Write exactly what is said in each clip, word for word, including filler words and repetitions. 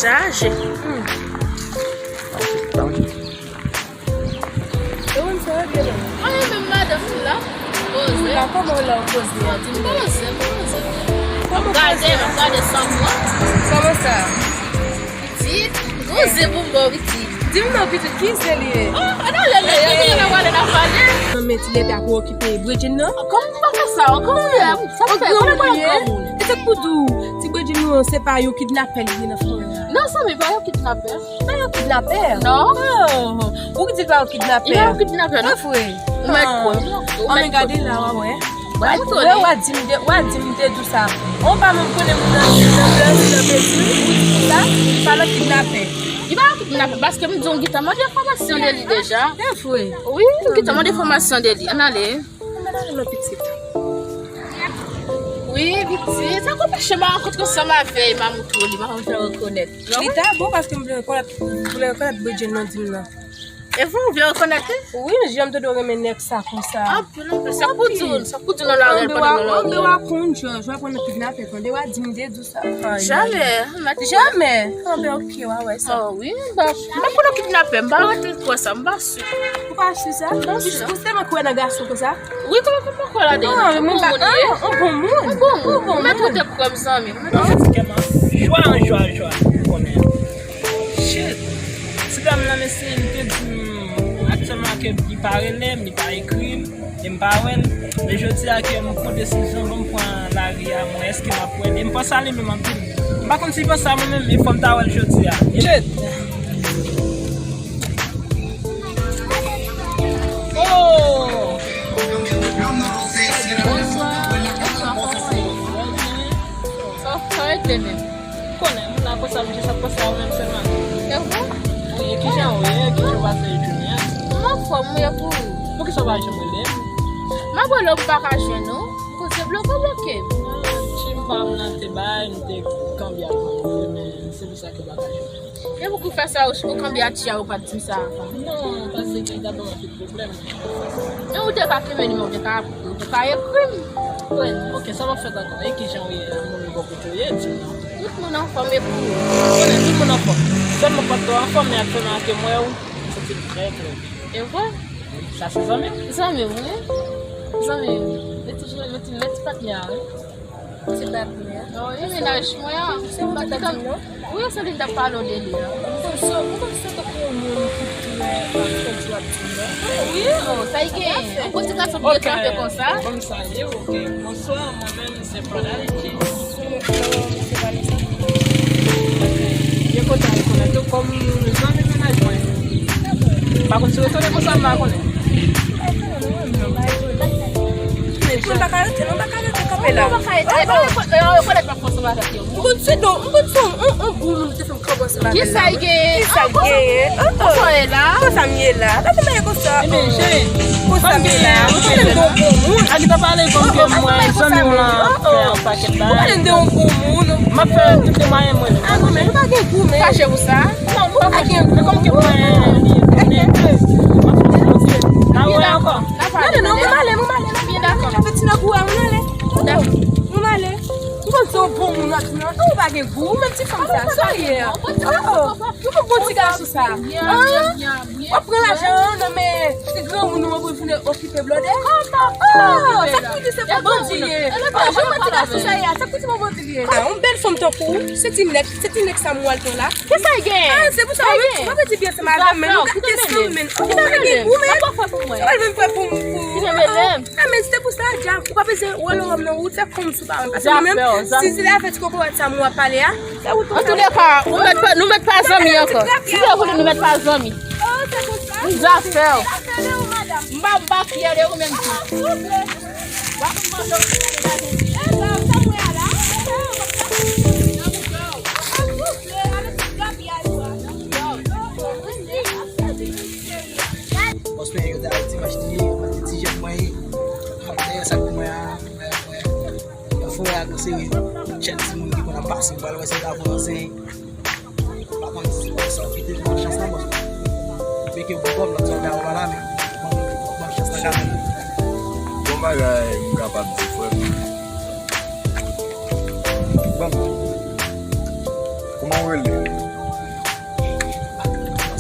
Sa aje. Hmm. Aje, pa manje. E mwen sa yo byen la. Mwen menm madanm m la. Poze. M la, kòman w la w poze a? Di m non. Poze, poze. Kòman poze a? M ap gade, m ap gade san mwen. Kòman sa? Pitit, poze pou m ba w pitit. Di m non pitit, ki zen li ye? Oh, adan lè lè, lè lè, lè lè, lè lè. Non, men ti lè ta pou okipe Bredjin nan. Kòman m pa fè sa? Kòman m fè? Sa m fè? Kòman m fè? Granmoun li ye. E sa k pou di w, ti Bredjin nou an, se pa yon kidnapè li ye nan fanmi an? Non, zanmi, pa yon kidnapè. Pa yon kidnapè? Non. Oh, ou ki di l pa yon kidnapè? Li pa yon kidnapè, non. Ou mèt kwè. Ou mèt kwè. Gade la, w a wè. Wè, w a di m de, w a di m de di w sa. Ou pa menm konnen moun nan, nan bèl, nan bèl, ou di konsa, pa nan kidnapè. Li pa nan kidnapè, paske m di w, m gentan mande enfòmasyon de li deja. Se vre? Wi, m gentan mande enfòmasyon de li. Ann ale. Ann ale, non, pitit. Wi, pitit. Sa k anpeche m rankontre ansanm avè l, m a montre w li, m a fè rekonèt. Li ta bon paske m vle rekonèt, m vle rekonèt Bredjin nan di m nan. E vre, ou vle rekonèt li? Wi, jan m tande w renmen nèg sa konsa. Anpil, anpil. Sa k pou di w, sa k pou di w nan lari l pandan nan lari l? Anben w a konn, Jòj, w a pran nan kidnapè, tande, w a di m de di w sa. Jamè. Jamè. Anben, oke, w a wè sa. Oh, wi, m pa, m pa konn nan kidnapè, m pa rete kwè sa, m pa si. Ou pa si sa? M pa si. Ou sèlman kwè nan gason konsa? Wi, kòman, kòman kwè ladan l? Ah, yon bon moun li ye. Yon bon moun. Yon bon moun. Ou mèt rete kwè m, zanmi. Jwa, jwa, jwa, ou konnen. Shit. Ti dam nan, mesye, li te di m aktyèlman ke li pa rele m, li pa ekri m, e m pa wè l. Men jodi a ke m pran desizyon, bon, m pran lari a, mwen, èske m ap wè l? E m panse a li menm anpil. M pa konn si m panse a mwen menm, men fò m ta wè l jodi a. Shit. Oh! Bonswa. Bonswa, kòman w ye? Sa w fè menm? Ou konnen, m la konsa, m jis ap panse a ou menm sèlman. E vre? Wi, e kijan ou ye? Kijan w pase jounen an? M anfòm, wi, e pou ou? Poukisa w pa janm rele m? M ap rele w, m pa ka jwenn ou. Koze bloke w bloke m. Ah, ti m pa m nan te bay, m te kanpe ak manman, men se pou sa ke w pa ka jwenn. E pou ki fè sa, ou, ou kanpe ak ti a, ou pa t di m sa avan? Non, paske gentan ban m anpil pwoblèm. E ou te ka kenbe nimewo, ou te ka, ou te ka ekri m. Wi, oke, sa w ap fè ankò? E kijan w ye la, moun bò kote w ye, di m non. Tout moun anfòm e pou ou? Konnen tout moun anfòm. Sèlman pa t twò anfòm, men aktyèlman ke m wè w, m santi m trè, trè byen. E vre? Sa se zanmi m? Zanmi m, wi. Zanmi m. Meti, meti, meti patnè a, wi. Ti patnè. Oh, e mennaj mwen an. Se ou ki t ap di m non? Wi, se li m t ap pale w de li a. M konn sa, m konn sa tankou yon moun ki trè pa fè di w ap di m non. Wi, oh, sa y gen. Yon ti gason byen kanpe konsa. Kòm sa ye, oke. Bonswa, mwen menm, se Brother Richie. Se, euh, se Vanessa. Byen kontan rekonèt ou kòm zanmi mennaj mwen. Pa konn si w retounen konsa, m pa konnen. Men, m pa ka rete, non, m pa ka rete kanpe la. Ou pa ka rete, ou pa rekonèt m ap fè ansanm avèk yo. M konn se don, m konn se yon, yon, yon bon moun te fè m kanpe ansanm avè l la. Kisa l genyen? Kisa l genyen? Konsa w ye la? Konsa m ye la? Gade m ye konsa. Ebyen, cheri, konsa m ye la. Ou konnen m de yon bon moun. Ak ta pale kòm ke mwen, zanmi w lan ap fè yon pakèt bagay. Ou konnen m de yon bon moun. M ap fè tout de mwayen mwen. Ah non, men nou pa gen gou, men. Fache pou sa? Non, nou pa fache. Men kòm ke mwen, m ap fè yon pakèt. N a wè ankò. N a pale. Non, non, non, mwen ale, mwen ale. Byen dakò. Fè ti nan kou a, mwen ale. Dakò. Mwen ale. M konn se yon bon moun, non, ou pa gen gou, ou menm ti fanm sa, sa w ye a? Oh, oh. Ou konn bon ti gason sa? W ap pran lajan an nan men ti granmoun ou an pou l vin okipe blòdè? Oh, sa k pou di se bon bandi l ye? Oh, jan ti gason sa ye a, sa k pou di bon bandi l ye? Ah, yon bèl fanm tankou w, se ti nèg, se ti nèg sa m wè l pran la. Kisa l gen? Ah, se pou sa, ou pa vle di byen se madanm, men nou gate sa, men. Ou pa gen gou, men. Sa w al vin fè pou m, pou. Ah, men se te pou sa, dja, ou pa bezwen wòl wòm nan wout, fè kòm si w pa wè m. Paske mwen menm, si se afè ti kokorat sa mwen w ap pale a, se wout. Antouleka, nou mèt pa, nou mèt pa zanmi ankò. Si se voulou, nou mèt pa zanmi. Oh, se pou sa. Zafè w. M pa, m pa fyè de ou menm tou. Ah, souple. W ap manje w fyè de la tèt. E sa, sa mwen a la. Bòs mwen, yo, dimanch li ye, mwen te ti jèn mwen ye. Ap dèyè sak pou mwen a, mwen, mwen. Fò a, se chèn timoun ki konn ap pase, ou pral wè se ta pou yon zen. Pa konn si sa w kite nan chans lan, bòs mwen. Men ke bon kòb, lòt sòlda yo pa la, men bon, bon chans lan kanmenm. Bon bagay, m kapab di, frè m. Bon, kòman w rele?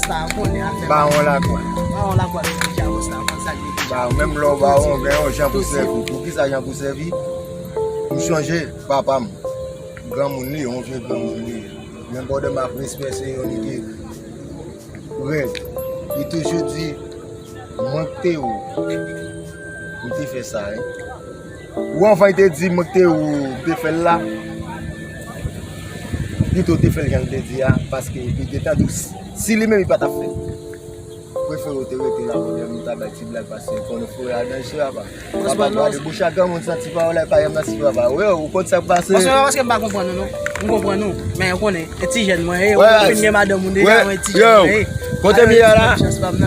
Sa konnen afè. Bawon Lakwa. Bawon Lakwa, li deja, bòs la, konn sa li deja. Bawon, menm lè w bawon, gen yon jan pou sèvi. Pou ki sa jan pou sèvi? M chonje papa m. Granmoun li, yon vye granmoun li. Men bòdè m ap respè se yon nèg ki rèd. Li toujou di, "Mwen k te ou, m te fè sa, wi." Ou anvan li te di, "Mwen k te ou, m te fè l la." Pito te fè l jan l te di a, paske li te tann si li menm li pa t ap fè l. Prefere w te rete la, bòdè m ta bay ti blag, paske ou konnen foyè a danje, apa. Papa, gade bouch a granmoun santi pawòl la, pa yon mèsi, papa. Wi, ou konn sa k pase. Paske, paske m pa konprann ou, non. M konprann ou, men ou konnen, e ti jèn mwen ye, ou fin gen madanm ou deja, mwen ti jèn mwen ye. Kote m ye a la?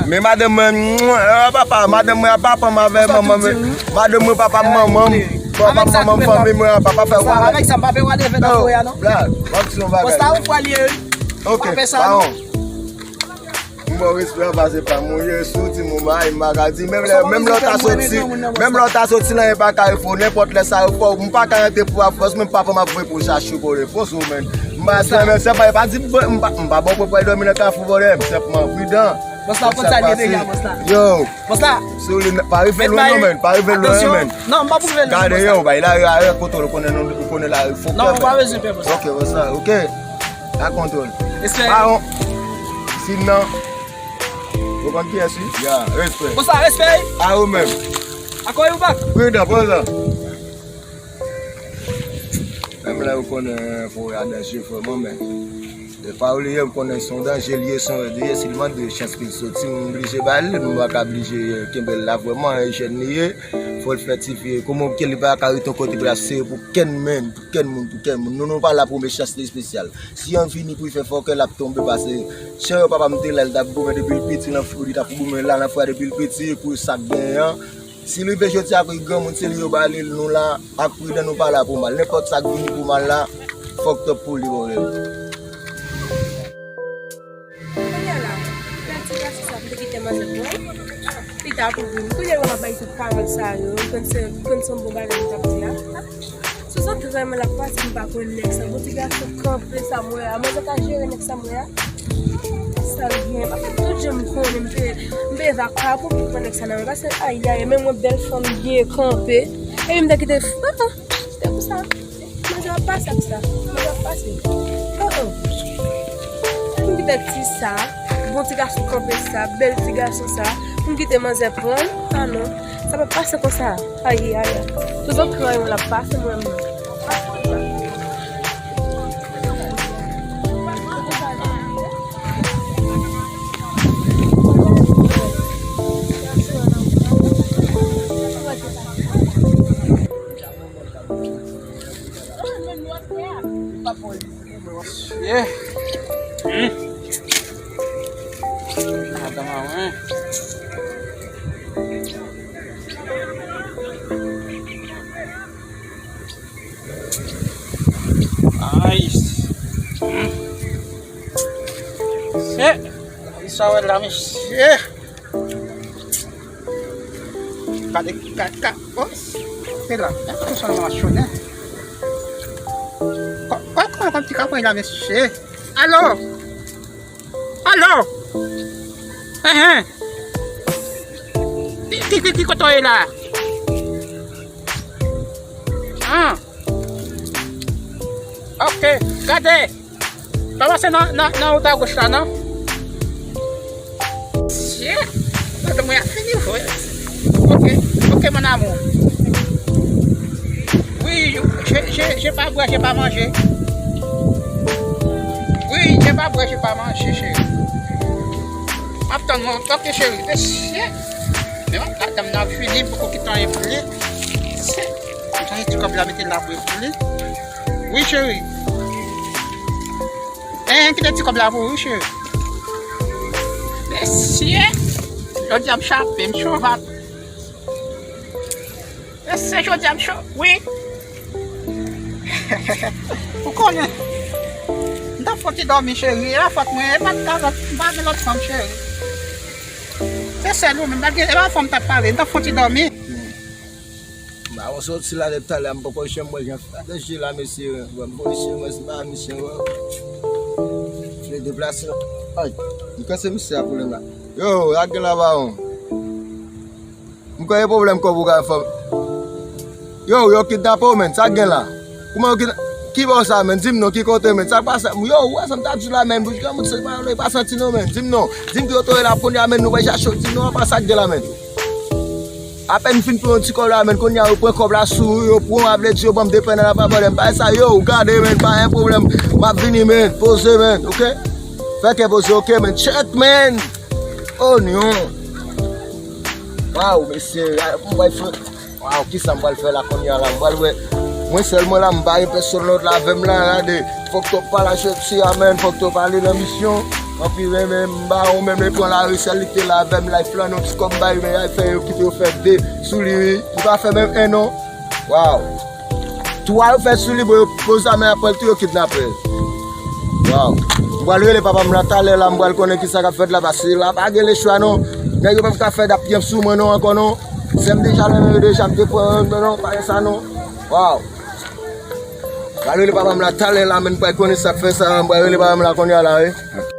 Men madanm mwen, ah, papa, madanm mwen a papa m avè manman m. Madanm mwen, papa m, manman m. Papa m, manman m, fanmi mwen a papa fè wè. Avèk sa, m pa fè wè de fè nan foyè a, non. Blag, w ap di yon bagay. Konsa ou pral ye, wi. Ok, pawon. M ba w respè anba se pa m ou ye, si w di m ou mayi, m pa ka di, menm lè, menm lè w ta soti, menm lè w ta soti nan yon bagay fò, nenpòt lè sa yo fò, m pa ka rantre pou avans, menm papa m ap voye pou chache kole fò sou menm. M pa sè, men sè pa, pa di m, m pa, m pa ba w pou pral dòmi nan kafou vòlè, m senpman pridan. Bòs la, konn sa li ye deja, bòs la. Yo. Bòs la. Sou li, pa rive lwen non, men, pa rive lwen non, men. Non, m pa pou rive lwen, bòs la. Gade yo, bay la, yo, yo, kote w konnen nou, ou konnen la, fò. Non, ou pa bezwen pè, bòs la. Ok, bòs la, ok. A kontwòl. Respè. Bawon. Sinon, ou konn kiyès wi? Ya, respè. Konsa, respè. A ou menm. Akò ou bak. Pridan, pran sa. Menm lè ou konnen foyè a danje vrèman, men e pa ou li ye, m konnen se yon danje li ye, se yon rèd li ye, si l mande chans pou l soti, m oblije ba l, m pa ka oblije kenbe l la vrèman, e jèn li ye, fò l fè ti fi, kòman ke li pa ka rete yon kote pou l ap sere pou kenn menm, pou kenn moun, pou kenn moun. Nou, nou pa la pou mechanste espesyal. Si yon vini pou l fè fòkè, l ap tonbe pase. Chè yo, papa m te la, l t ap goumen depi l piti nan foyè, li t ap goumen la nan foyè depi l piti pou sa k genyen an. Si l rive jodi a pou l granmoun, se li yo ba li l, nou la ak pridan, nou pa la pou mal. Nenpòt sa k vini pou mal la, fòk twòp pou li, bòdè. Kounye a la, pèdi gason sa pou te kite manzè pran. Pita pou vin. Kounye a yo ap bay tout pawòl sa yo. Konn se, konn se yon bon bagay li t ap di la. Sou zòt vrèman l ap pase m pa konn nèg sa. Bon ti gason kanpe sa m wè a. Manzè ka jere nèg sa m wè a. Sa l gen. Paske tout jan m konnen m te, m te eva ka pou m pran nèg sa nan men. Paske ayayay, men mwen bèl fanm byen kanpe. Epi m te kite, ah, ah, se te pou sa. Manzè ap pase ak sa. Manzè ap pase. Oh, oh. Pou m kite ti sa, bon ti gason kanpe sa, bèl ti gason sa, pou m kite manzè pran l? Ah non. Sa p ap pase konsa. Ayi, ayi. Tout zòt krayon l ap pase mwen menm. Mesye. Hmm. Madanm mwen. Ay. Hmm. Se. Sa wè la, mesye. Gade, gade, gade. Oh, se la. Gade kòman sa machonnen. Kò, kò, kò, kò, ti kapon la, mesye. Alo? Alo? Ehe. Ki, ki, ki, ki kote w ye la? Ah. Ok, gade. Pa pase nan, nan, nan wout agoch la, non? Mesye, madanm mwen ap fini vre. Ok, ok, mon amour. Oui, je, je, je pa bwè, je pa manje. Oui, je pa bwè, je pa manje, cheri. M ap tann mwen. Ok, cheri. Mesye. Men madanm nan ap fini, poko kite anyen pou li. Mesye. M chanje ti kòb la, mete l la pou li. Wi, cheri. Hein, kite ti kòb la pou ou, wi, cheri. Mesye, jodi a m chape, m cho vat. Mesye, jodi a m cho, wi. Ou konnen, m t ap fè yon ti dòmi, cheri. E pa fòt mwen, e pa t pa lòt, m pa gen lòt fanm, cheri. Se sèl ou menm, m pa t gen, e pa fanm m t ap pale, m t ap fè yon ti dòmi. Ba, ou soti la depi talè, m poko janm wè jan fè danje la, mesye. Bon, polisye, mwen, se pa misye, bon. Fè deplase. Ay. M kwè se misye a pwoblèm la. Yo, sa k gen la, bawon? M kwè e pwoblèm kòb ou ka fè. Yo, yo kidnape w, menn. Sa k gen la? Kouman yo kidnape? Ki bò sa, menn? Di m non, ki kote, menn? Sa k pase? Yo, ou wè sa m ta di w la, menn? Bouch granmoun se pa, pa santi non, menn. Di m non. Di m ki oto e la kounye a, menn, nou pral chache w. Di m non, pa sa k gen la, menn. Apèn m fin pran yon ti kòb la, menn, kounye a yo pran kòb la sou ou, yo pran, a vle di yo ban m de pen nan la, pa pwoblèm. Bay sa, yo, gade, menn, pa gen pwoblèm. M ap vini, menn, poze, menn, oke? Fè kè poze, oke, menn, check, menn. Onyon. Waw, mesye, a, m pral fè, waw, kisa m pral fè la kounye a la, m pral wè. Mwen sèl mwen la, m pa gen pèsonn lòt la avè m la, gade. Fòk Top pa lage ti a, menn, fòk Top ale nan misyon. Anpi renmen m ba ou menm, li pran lari, sèl li ki te la avè m, life lan, non, ti kòb bay, men ay fè yo kite yo fè de sou li, wi. Li pa fè menm en non. Waw. Twa yo fè sou li, bon, yo poze zam apre l tou, yo kidnape l. Waw. M pral rele papa m la talè la, m pral konnen kisa k ap fèt la, paske la pa gen lechwa non. Nèg yo p ap ka fè dap pyanp sou mwen non ankò non. Sè m deja nan men yo deja, m te pran non, non, pa gen sa non. Waw. M pral rele papa m la talè la, men m pral konnen sa k fè sa, m pral rele papa m la kounye a la, wi.